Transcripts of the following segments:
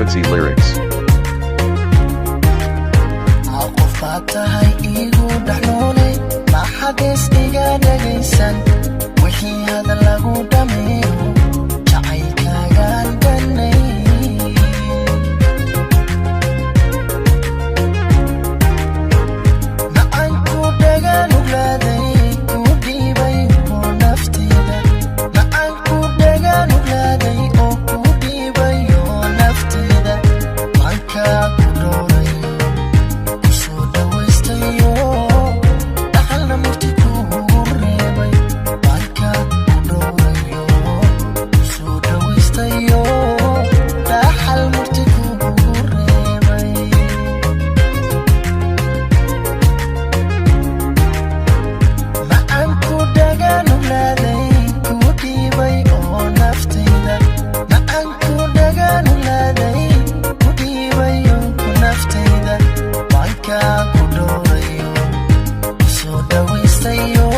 Suhabrutsi lyrics. Qof baad tahay iigu dhexnoole, maxadees iga dhagaysan? Wixii hadal lagu dhameeyo jacaylkaagaan dhanay. Macanku dhaganuglaaday ku dhiibay oo nafteyda, macanku dhaganuglaaday oo ku dhiibay oo nafteyda, mankaa ku dhowrayo, kusoo dhawaystayo, dhaxalna murti kuugu reebay. Manka ku dhowrayo, kusoo dhawaystayo, dhaxal murti kuugu reebay. Macanku dhaganuglaaday ku dhiibay oo naftayda, macanku dhaganuglaaday ku dhiibayo naftayda, mankaa ku dhowrayo, kusoo dhawaystayo,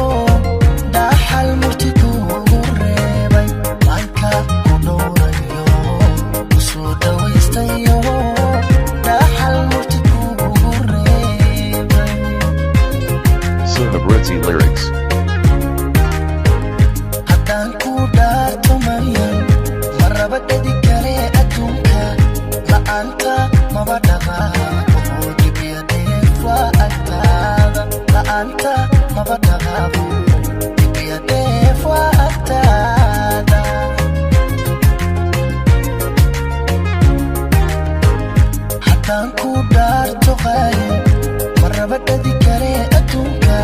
dhaxal murti kuugu reebay. Manka ku dhowrayo, kusoo dhawaystayo, dhaxal murti kuugu reebay. Suhabrutsi lyrics. Haddaan ku dhaarto Maryan, ma raba dhadi kale adduunka, la'aanta maba dhaqaaqo, dhibya dheef waa agtaada. La'aanta maba dhaqaaqo, dhibya dheef waa agtaada. Haddaan ku dhaarto qaali, ma raba dhadi kale adduunka,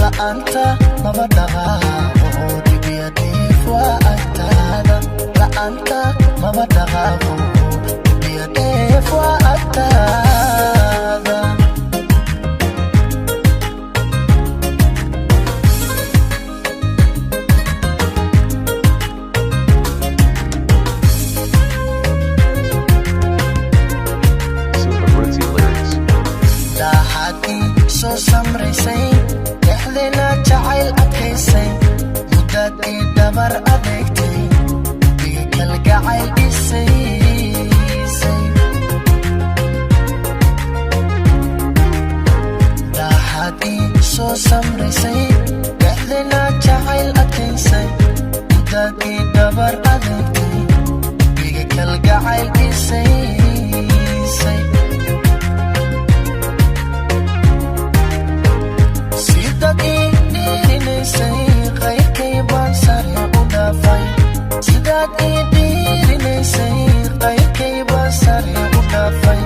la'aanta maba dhaqaaqo, dhibya dheef waa agtaada. La'aanta maba dhaqaaqo, dhibya dheef waa agtaada. Suhabrutsi lyrics. Daaxadii soo samraysay, dhexdeena jacayl adkaysay, muddaadii dhabar adeegtay, dhiga kalgacayl dhisaysay. Daaxadii soo samraysay, dhexdeena jacayl adkaysay, muddaadii dhabar adeegtay, dhiga kalgacayl dhisaysay. Sidaad ii dhiirinaysay, qayrkay baan sare u dhaafay. Sidaad ii dhiirinaysay, qayrkay baan sare u dhaafay.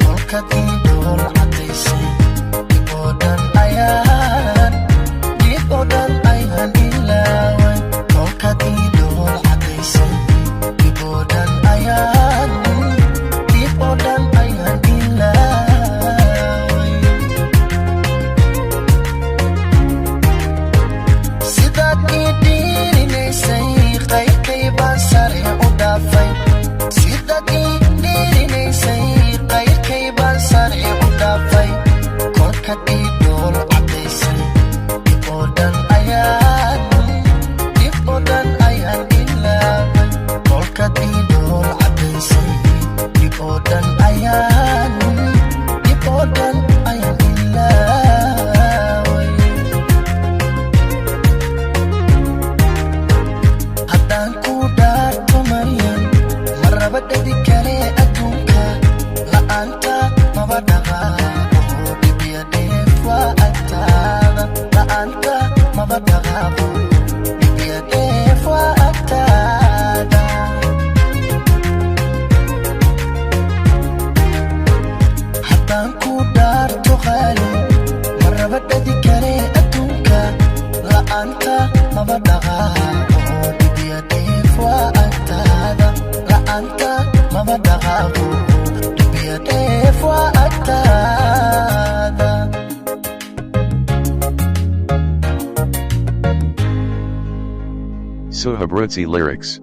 Kolkaad ii dhool cadaysay, dib oo dhan ayaan, dib oo dhan ayaan ilaaway. Kolkaad ii dhool cadaysay, dib oo dhan ayaan, dib oo dhan ayaan ilaaway. Sidaad ii dhiirinaysay, qayrkay baan sare u dhaafay. Sidaad ii dhiirinaysay, qayrkay baan sare u dhaafay. Kolkaad ii dhool cadaysay, dib oo dhan ayaan, dib oo dhan ayaan ilaaway. Kolkaad ii dhool cadaysay, dib oo dhan ayaan, dib oo dhan ayaan ilaaway. Haddaan ku dhaarto Maryan, ma raba dhadi kale adduunka, la'aanta maba dhaqaaqo, dhibya dheef waa agtaada. La'aanta maba dhaqaaqo, dhibya dheef waa agtaada. Haddaan ku dhaarto qaali, ma raba dhadi kale adduunka, la'aanta maba dhaqaaqo, dhibya dheef waa agtaada. La'aanta maba dhaqaaqo, dhibya dheef waa agtaada. Suhabrutsi lyrics.